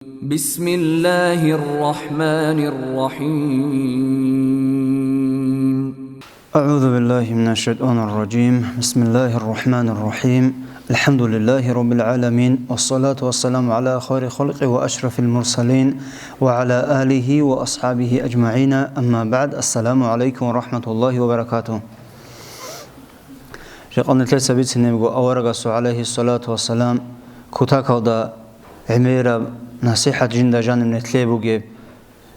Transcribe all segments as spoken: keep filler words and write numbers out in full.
بسم الله الرحمن الرحيم. أعوذ بالله من الشيطان الرجيم. بسم الله الرحمن الرحيم. الحمد لله رب العالمين، والصلاة والسلام على خير خلقه وأشرف المرسلين، وعلى آله وأصحابه أجمعين. أما بعد. السلام عليكم ورحمة الله وبركاته. Жакъа нилъеца бицинебго, аварагасул, гӀалайгьиссалату вассалам, кутакалда гӀемераб насихӀат жинда жаниб нилъее бугеб,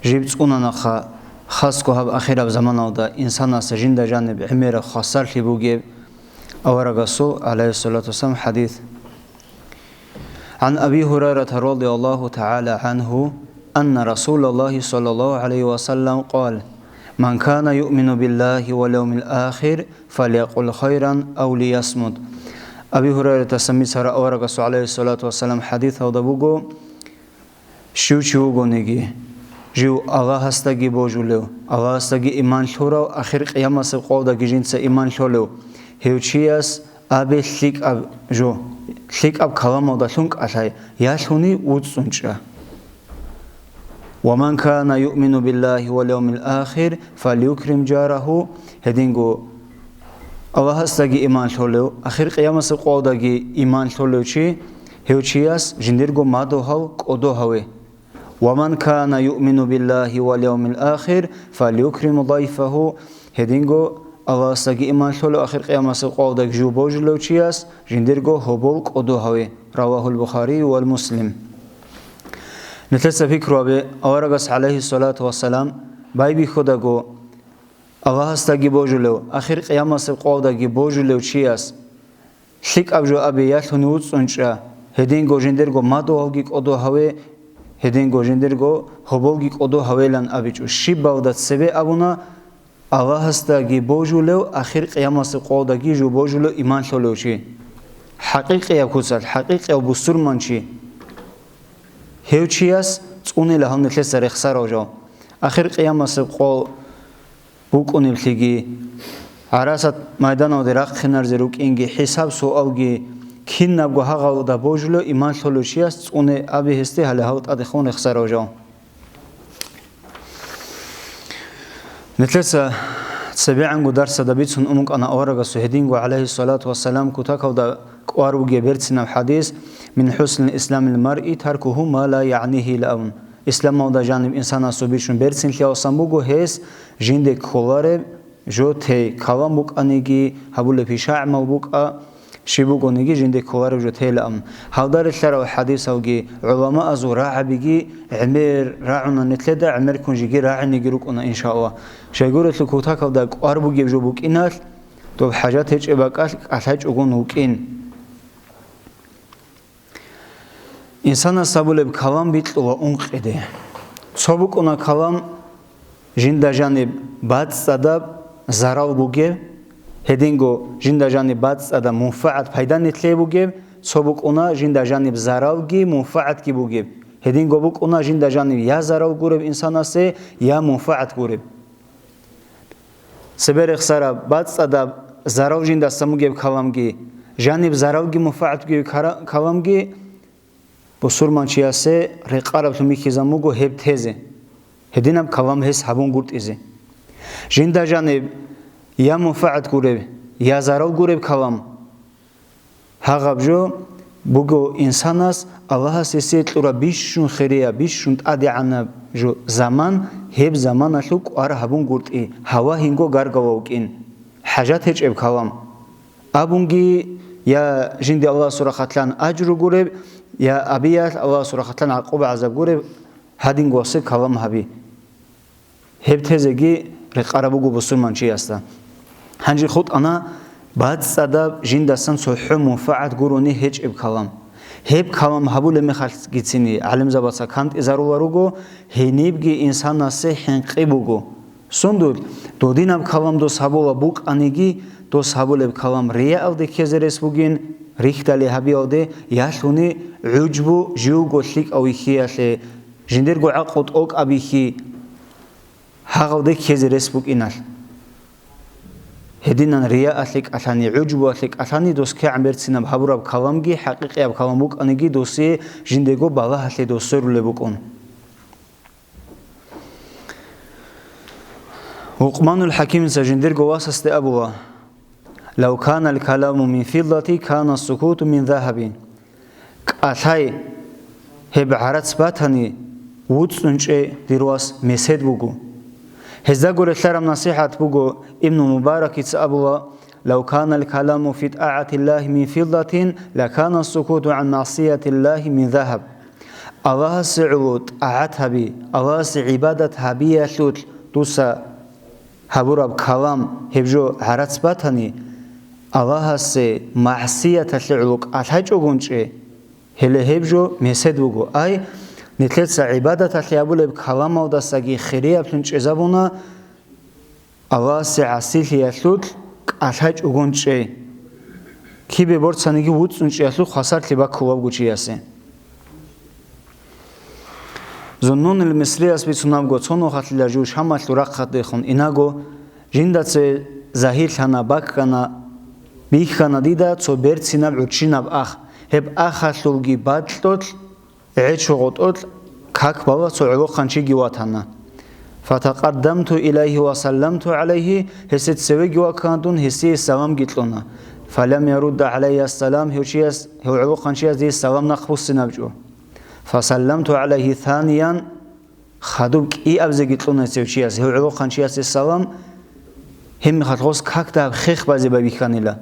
жиб цӀунанаха, хасго гьаб ахираб заманалда инсанасда жинда жаниб гӀемераб хвасарлъи бугеб аварагасул, гӀалайгьиссалату вассалам, хӀадис. عن أبي هريرة رضي الله تعالى عنه أن رسول الله صلى الله عليه وسلم قال: من كان يؤمن بالله واليوم الآخر فليقل خيرا أو ليصمت. Аби Гьурайратасан бицараб аварагасул, гӀалайгьиссалату вассалам, хӀадисалда буго: щив чи вугониги, жив Аллагьасдаги божулев, Аллагьасдаги иман лъурав, ахир къиямасеб къоялдаги жинца иман лъолев, гьев чияс абе лъикӀаб жо, лъикӀаб каламалдалъун кӀалъай, ялъуни вуцӀцӀун чӀа. ومن كان يؤمن بالله واليوم الآخر فليكرم جاره. Гьединго Аллагьасдаги иман лъолев, ахир къиямасеб къоялдаги иман лъолев чи, гьев чияс жиндирго мадугьал кӀодо гьаве. ومن كان يؤمن بالله واليوم الآخر فليكرم ضيفه. Гьединго Аллагьасдаги иман лъолев, ахир къиямасеб къоялдаги жив божулев чияс жиндирго гьобол кӀодо гьаве. رواه البخاري ومسلم. Нилъеца пикру гьабе, аварагас, гӀалайгьиссалату вассалам, байбихьудаго, Аллагьасдаги божулев, ахир къиямасеб къоялдаги божулев чияс лъикӀаб жо абе, ялъуни вуцӀцӀун чӀа, гьединго жиндирго мадугьалги кӀодо гьаве, гьединго жиндирго гьоболги кӀодо гьавелан абичӀо. Щибалда цебе абуна, Аллагьасдаги божулев, ахир къиямасеб къоялдаги жив божулев иман лъолев чи. ХӀакъикъияб куцалъ, хӀакъикъияв бусурманчи. Гьев чияс цӀунила гьал нилъеца рехсарав жал. Ахир къиямасеб къо букӀунеблъиги, гӀарасат майданалде рахъинаризе рукӀинги, хӀисаб-суалги, кинабго гьагъалда божулев иман лъолев чияс цӀуне абе гьесде гьале гьал тӀадехун рехсарав жал. Нилъеца цебегӀанго дарсада бицун умукӀана аварагасул, гьединго, гӀалайгьиссалату вассалам, кутакалда кӀвар бугеб берцинаб хӀадис: من حسن إسلام المرء تركه ما لا يعنيه, илан абун. Исламалда жаниб инсанасул бищун берцинлъиялдасан буго гьес жинде кколареб жо тей, калам букӀаниги, гьабулеб пишагӀмал букӀа, щиб бугониги жинде кколареб жо тейилан. Гьалда релълъарал хӀадисалги, гӀуламаазул рагӀабиги гӀемер рагӀуна нилъеда, гӀемерккун жеги рагӀиниги рукӀуна, иншааллагь. Щайгурелъул кутакалда кӀвар бугеб жо букӀиналъ, доб хӀажат гьечӀеб бакӀалъ кӀалъачӀогун вукӀин. Инсанас гьабулеб калам бикьула ункъиде. Цо букӀуна калам жинда жаниб бацӀцӀадаб зарал бугеб, гьединго жинда жаниб бацӀцӀадаб мунфагӀат пайда нилъее бугеб, цо букӀуна жинда жаниб заралги мунфагӀатги бугеб, гьединго букӀуна жинда жаниб я зарал гуреб инсанасе, я мунфагӀат гуреб. Цебе рехсараб, бацӀцӀадаб зарал жиндасан бугеб каламги, жаниб заралги мунфагӀат бугеб кара-, каламги, бусурманчиясе рекъараблъун бихьизабун буго гьеб тезе, гьединаб калам гьес гьабунгутӀизе. Жинда жаниб я мунфагӀат гуреб, я зарал гуреб калам. Гьагъаб жо буго инсанас Аллагьас гьесие кьураб бищун хирияб, бищун тӀадегӀанаб жо заман, гьеб заманалъул кӀвар гьабунгутӀи, гьава гьинго гаргавав вукӀин, хӀажат гьечӀеб калам. Абунги, я жинде Аллагьасул рахъалъан ажру гуреб, я абиялъ Аллагьасул рахъалъан гӀакъуба-гӀазаб гуреб, гьадингосе калам гьаби. Гьеб тезеги рекъараб буго бусурманчиясда. Гьанже хутӀана бацӀцӀадаб жиндасан цохӀо мунфагӀат гурони гьечӀеб калам. Гьеб калам гьабулеб мехалъгицини гӀалимзабаца кантӀизарула руго, гьенибги инсанасе хӀинкъи буго. Сундул, додинаб калам дос гьабула букӀаниги, дос гьабулеб калам рияалде ккезе рес бугин, рихьдали гьабиялде, ялъуни гӀужбу, живго лъикӀав вихьиялъе, жиндирго гӀакъу тӀокӀаб вихьи, гьагъалде ккезе рес букӀиналъ. Гьединан рияалъе кӀалъани, гӀужбуялъе кӀалъани дос кигӀан берцинаб гьабураб каламги хӀакъикъияб калам букӀаниги досие жиндего балагьалъе дос сверулеб букӀун. Лукъманул ХӀакимица жиндирго васасде абула: «Лав канал каламу мин фиддати, кана сукуту мин загьаби». КӀалъай гьеб гӀарац батани, вуцӀцӀун чӀе, дир вас, месед буго. Гьездаго релълъараб насихӀат буго, Ибну Мубаракица абула: «Лав канал каламу фи тӀагӀатиллагьи мин фиддатин, ла кана сукуту гӀан маъсиятиллагьи мин загьаб». Аллагьасе гӀоло тӀагӀат гьаби, Аллагьасе гӀибадат гьабиялъулъ дуца гьабураб калам гьеб жо гӀарац батани, Аллагьасе магӀсияталъе гӀоло кӀалъачӀогун чӀе, гьеле гьеб жо месед буго. Ай, нилъеца гӀибадаталъе гьабулеб каламалдасаги хирияблъун чӀезабуна, Аллагьасе гӀасилъиялъулъ кӀалъачӀогун чӀей. Кибе борцаниги вуцӀцӀун чӀеялъул хвасарлъи баккулеб буго чиясе. Зуннунил Мисрияс бицунабго, цо нухалъила жив Шамалъул рахъалдехун инаго, жинда цеве загьирлъана, баккана, бихьана дида цо берцинаб гӀурччинаб ах. Гьеб ахалъулги бакьулъ, гӀечо гъотӀолъ как балеб цо гӀолохъанчиги ватана. Фатакъаддамту илайгьи ва салламту гӀалайгьи, гьесде цевеги ваккана дун, гьесие саламги кьуна. Фалам ярудда гӀалайя салам, гьев чияс, гьев гӀолохъанчияс дие салам нахъ буссинаб чӀо. Фасалламту гӀалайгьи саниян, хадуб кӀиабзеги кьуна цев чияс гьев гӀолохъанчиясе салам, гьебмехалъ гъос как дагьаб хех базе байбихьанила.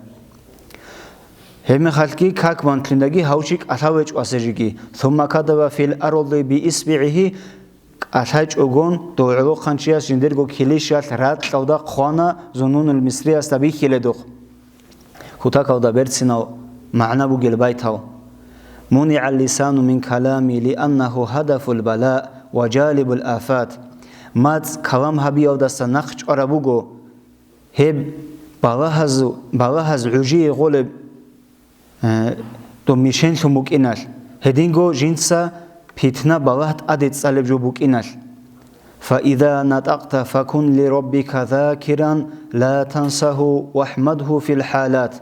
Гьебмехалъги как бантлъундаги гьав чи кӀалъав гьечӀо асежиги. Сумма катаба фил арди биисбигӀигьи, кӀалъачӀогон дов гӀолохъанчияс жиндирго килищалъ ракьалда хъвана Зуннунул Мисриясда бихьиледухъ. Кутакалда берцинал магӀна бугел байтал: «МунигӀал лисану мин калами, лианнагьу гьадафул бала ва жалибул афат». МацӀ калам гьабиялдаса нахъ чӀвараб буго, гьеб балагьаз, балагьаз гӀужие гъолеб, э, доб мишенлъун букӀиналъ, гьединго жинца питна-балагь тӀаде цӀалеб жо букӀиналъ. «Фаиза натӀакъта факун ли Раббика закиран, ла тансагьу вахӀмадгьу фил хӀалат».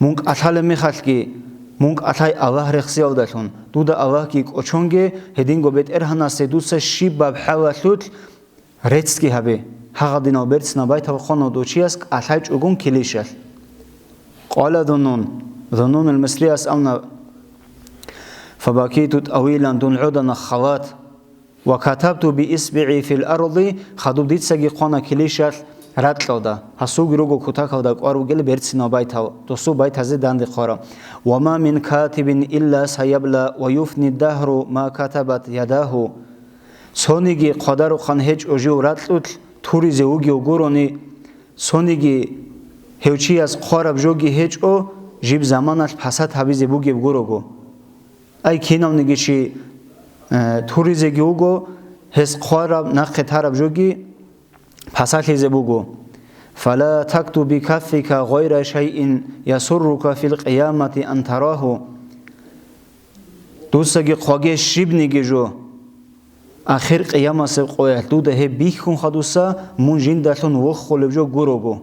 Мун кӀалъалеб мехалъги, мун кӀалъай Аллагь рехсиялдалъун, дуда Аллагьги кӀочонге, гьединго БетӀергьанасе дуца щибаб хӀалалъулъ реццги гьабе. Гьагъадинал берцинал байтал хъвана дов чияс кӀалъачӀогун килищалъ. Къала Зуннун, Зуннунил Мисрияс абуна: «Фабакиту тӀавилан», дун гӀодана халат. «Ва катабту биисбигӀи фил арди», хадуб дицаги хъвана килищалъ ракьалда. Гьасулги руго кутакалда кӀвар ругел берцинал байтал, досул байтазе данде хъвараб: «Ва ма мин катибин илла саябла ва юфни дагьру ма катабат ядагьу». Цониги хъвадарухъан гьечӀо жив ракьулъ туризе вугев гурони, цониги гьев чияс хъвараб жоги гьечӀо, жиб заманалъ пасат гьабизе бугеб гурого. Ай, кинавниги чи, э, туризеги вуго, гьес хъвараб, нахъе тараб жоги пасалъизе буго. «Фала тактуб бикаффика гъайра шайин ясуррука фил къиямати ан тарагьу». Дуцаги хъваге щибниги жо, ахир къиямасеб къоялъ дуда гьеб бихьун хадуса, мун жиндалъун воххулеб жо гурого.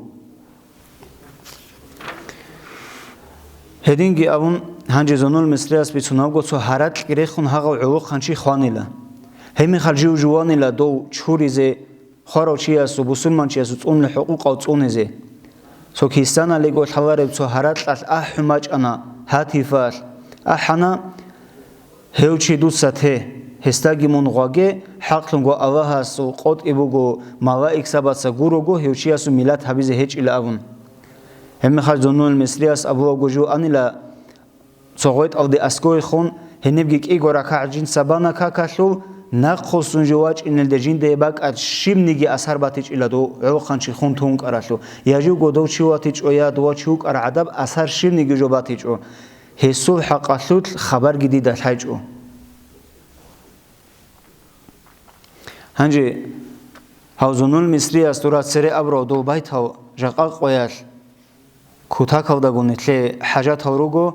Гьединги абун, гьанже Зуннул Мисрияс бицунабго цо гьаракь рехун гьагъав гӀолохъанчи хванила. Гьебмехалъ жив жуванила дов чуризе, хварав чиясул, бусурманчиясул цӀунулел хӀукъукъал цӀунизе. Цо кистаналиго лъалареб цо гьаракьалъ ахӀун бачӀана гьатифалъ. АхӀана: «Гьев чи дуца те, гьесдаги мун гъваге, хӀакълъунго Аллагьасул къотӀи буго, малаикзабаца гурого гьев чиясул миллат гьабизе гьечӀила», – абун. Гьебмехалъ Зуннул Мисрияс абулаго жив анила цо гъветӀалде аскӀовехун, гьенибги кӀиго ракагӀат жинца бана какалъул, нахъвуссун жив вачӀинелде жинда гьеб бакӀалъ щибниги асар батичӀила дов гӀолохъанчи хун тункӀаралъув, я живго дов чи ватичӀо, я дова чи вукӀарал гӀадаб асар щибниги жо батичӀо. Гьесул хӀакъалъулъ хабарги дида лъачӀо. Гьанже гьав Зуннул Мисрияс дура цере абурав дов байтал жакъа къоялъ кутакалдаго нилъее хӀажатал руго,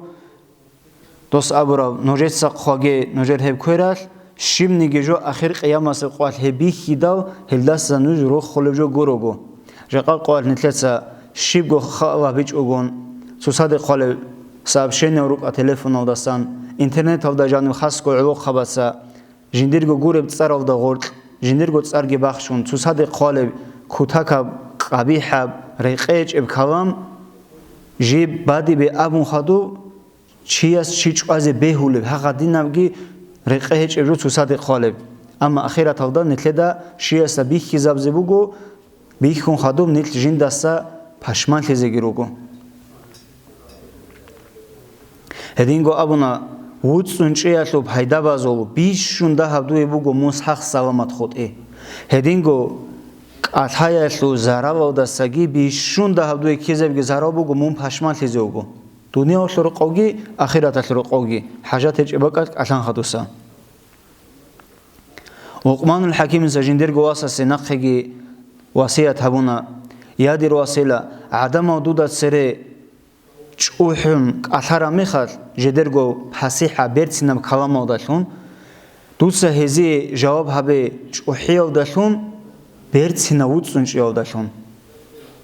дос абураб: «Нужеца хъваге нужер гьеб квералъ, щибниги жо ахир къиямасеб къоялъ гьеб бихьидал, гьелдаса нуж рохулеб жо гурого». Жакъа къоялъ нилъеца щибго хал гьабичӀогон, цоцаде хъвалеб сообщение рукӀа телефоналдасан, интернеталда жаниб хасго гӀолохъабаца, жиндирго гуреб цӀаралда гъоркь, жиндирго цӀарги бахчун, цоцаде хъвалеб кутакаб, къабихӀаб, рекъечӀеб калам, жиб бадибе абун хадуб, чияс чи чӀвазе бегьулеб, гьагъадинабги рекъе гьечӀеб жо цоцаде хъвалеб. Амма ахираталда нилъеда щиясда бихьизабзе буго, бихьун хадуб нилъ жиндаса пашманлъизеги руго. Гьединго абуна, вуцӀцӀун чӀеялъул пайда базул бищун дагьаб дуе буго мун сах-саламат хутӀи. Гьединго кӀалъаялъул заралалдасаги бищун дагьаб дуе ккезабги зарал буго мун пашманлъизе вуго. Дуниялалъул рокъовги, ахираталъул рокъовги, хӀажат гьечӀеб бакӀалъ кӀалъан хадуса. Лукъманул ХӀакимица жиндирго васасе нахъеги васият гьабуна: «Я, дир васила, гӀадамал дуда цере чӀухӀун кӀалъараб мехалъ, жидерго пасихӀаб берцинаб каламалдалъун, дуца гьезие жаваб гьабе чӀухӀиялдалъун, берцинав вуцӀцӀун чӀиялдалъун.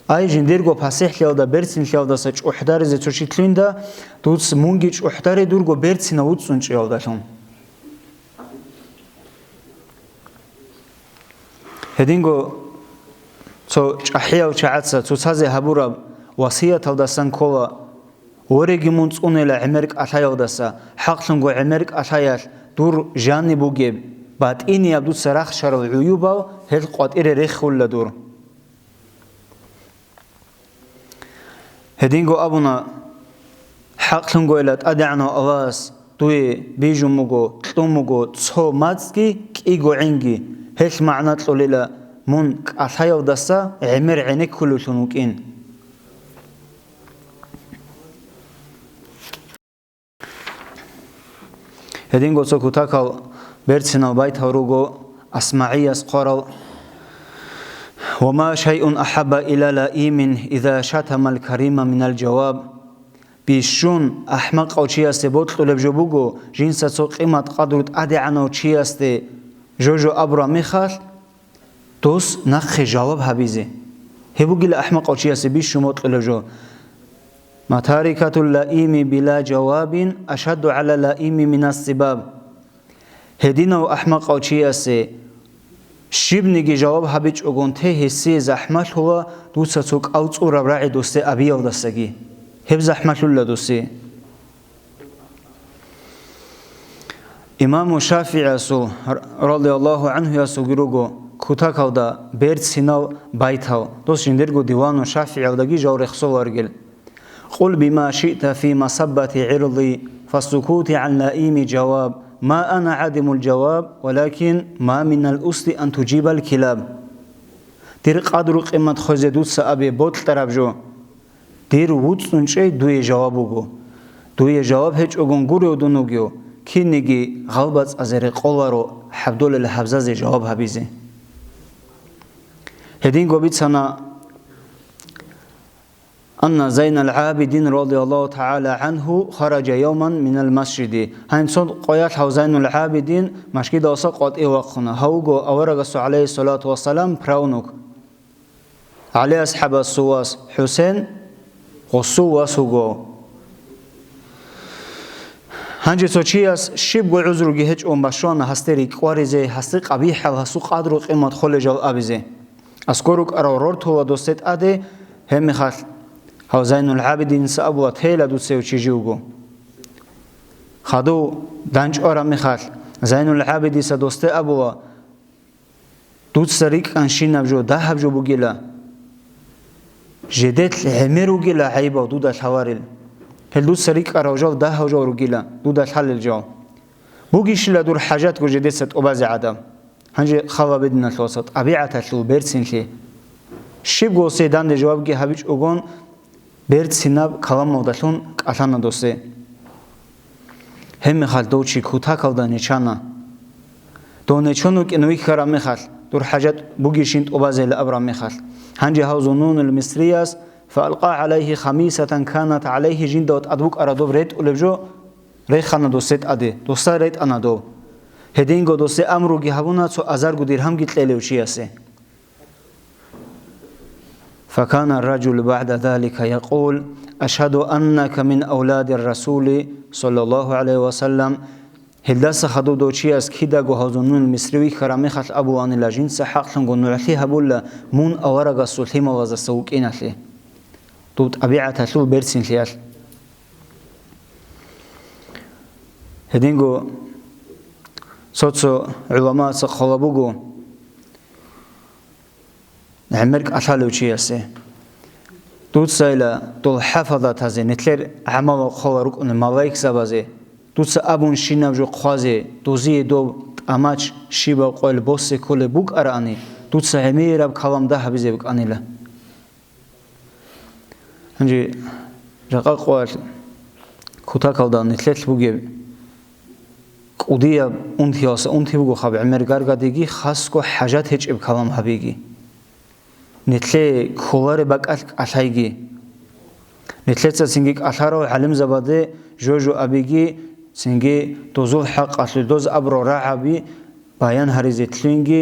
Ай, жиндирго пасихӀлъиялда берцинлъиялдаса чӀухӀдаризе цо чи лъугьинда, дуц мунги чӀухӀдаре дурго берцинав вуцӀцӀун чӀиялдалъун». Гьединго цо чӀахӀияв чагӀаца цоцазе гьабураб васияталдасан ккола: «Вореги мун цӀунела гӀемер кӀалъаялдаса, хӀакълъунго гӀемер кӀалъаялъ дур жаниб бугеб, батӀинияб дуца рахчарал гӀуюбал гьел къватӀире рехула дур». Гьединго абуна: «ХӀакълъунгойила ТӀадегӀанав Аллагьас дуе бижун буго, кьун буго цо мацӀги кӀиго гӀинги, гьелъ магӀна кьолила мун кӀалъаялдаса гӀемер гӀенеккулевлъун вукӀин». Гьединго цо кутакал берцинал байтал руго АсмагӀияс хъварал: «Ва ма шайун ахӀабба иля лаимин иза шатамал карима минал жаваб». Бищун ахӀмакъав чиясе бокьулеб жо буго, жинца цо къимат-къадру тӀадегӀанав чиясде жо-жо абураб мехалъ, дос нахъе жаваб гьабизе. Гьеб бугила ахӀмакъав чиясе бищун бокьулеб жо. «Матарикатул лаими била жавабин ашадду гӀала лаими минас сибаб». Гьединав ахӀмакъав чиясе щибниги жаваб гьабичӀогон те гьесие захӀмалъула дуца цо кӀал цӀураб рагӀи досде абиялдасаги. Гьеб захӀмалъула досие. Имаму ШафигӀиясул, радияллагьу гӀанхуясулги руго, кутакалда берцинал байтал, дос жиндирго Дивану ШафигӀиялдаги жал рехсоларгел: «Къул бима шиъта фи масаббати гӀирди, фассукути гӀан лаими жаваб, ма ана гӀадимул жаваб, валакин ма минал усли ан тужибал килаб». Дир къадру-къимат хвезе дуца абе бокьараб жо. Дир вуцӀцӀун чӀей дуе жаваб буго. Дуе жаваб гьечӀогун гурев дун вугев, кинниги гъалбацӀазе рекъоларо хӀабдолел гьабзазе жаваб гьабизе. Гьединго бицана: «Анна Зайнал ГӀабидин радияллагьу тагӀала гӀанху хараджа явман минал масжиди». Гьанцун къоялъ гьав Зайнул ГӀабидин машгидалса къватӀив вахъуна. Гьав вуго аварагасул, гӀалайгьиссалату вассалам, правнук. ГӀали асхӀабасул вас ХӀусен гъусул вас вуго. Гьанже цо чияс щибго гӀузруги гьечӀун башвана гьасде рикӀкӀваризе, гьасде къабихӀал, гьасул къадру-къимат холел жал абизе. Аскор рукӀарал рортула досде тӀаде, гьебмехалъ гьав Зайнул ГӀабидиница абула: «Тейла дуцев чи живго». Хадув данчӀвараб мехалъ, Зайнул ГӀабидиса досде абула: «Дуца рикӀкӀанщинаб жо дагьаб жо бугила, жеделъ гӀемер вугила гӀайибал дуда лъаларел. Гьел дуца рикӀкӀарал жал дагьав жал ругила, дуда лъалел жал. Бугищила дур хӀажатго жедеца тӀубазе гӀадаб?» Гьанже хал гьабе, диналъул вацал, тӀабигӀаталъул берцинлъи. Щибго гьесие данде жавабги гьабичӀогон, берцинаб каламалдалъун кӀалъана досде. Гьебмехалъ дов чи кутакалда нечана. Дов нечон вукӀин вихьараб мехалъ, дур хӀажат бугищин тӀубазейила абураб мехалъ. Гьанже гьав Зуннунул Мисрияс: «Фаалкъа гӀалайгьи хамисатан канат гӀалайгьи», жинда тӀад букӀараб доб ретӀулеб жо рехана досде тӀаде, досда ретӀана доб. Гьединго досде амруги гьабуна цо азарго диргьамги кьелев чиясе. فكان الرجل بعد ذلك يقول: أشهد أنك من أولاد الرسول صلى الله عليه وسلم. Гьелдаса хадуб дов чияс кидаго гьазун нун Мисри вихьараб мехалъ абуланила, жинца хӀакълъунго нугӀлъи гьабула мун аварагасул лъималаздаса вукӀиналъе, доб тӀабигӀаталъул берцинлъиялъ. Гьединго цо-цо гӀуламаца хъвала буго, гӀемер кӀалъалев чиясе. Дуцайила дол хӀафазатазе, нилъер гӀамалал хъвала рукӀунел малаикзабазе, дуца абун щинаб жо хъвазе, дозие доб тӀамач щибаб къоялъ босе кколеб букӀараани, дуца гӀемераб калам дагьабизе букӀанила. Гьанже жакъа къоялъ кутакалда нилъелъ бугеб кӀудияб унтиялса унти буго хаб гӀемер гаргадиги, хасго хӀажат гьечӀеб калам гьабиги. Нилъее кколареб бакӀалъ кӀалъайги. Нилъеца цинги кӀалъарав гӀалимзабаде жо-жо абиги, цинги дозул хӀакъалъулъ доз абурал рагӀаби баян гьаризе лъугьинги,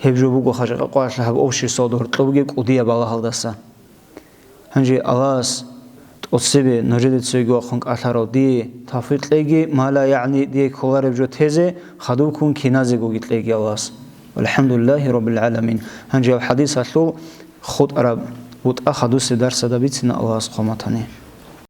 гьеб жо буго хажа къакъвалъа гьаб обществалда гьоркьоб бугеб кӀудияб балагьалдаса. Гьанже Аллагьас тӀоцебе нужеде цоги вахъун кӀалъарав дие тавфикъ кьеги, ма ла ягӀни дие кколареб жо тезе, хадубккун киназегоги кьеги Аллагьас. ВалхӀамдулиллагьи раббил гӀаламин. Гьанже гьаб хӀадисалъул хутӀараб бутӀа хадусеб дарсада бицина Аллагьас хъван батани.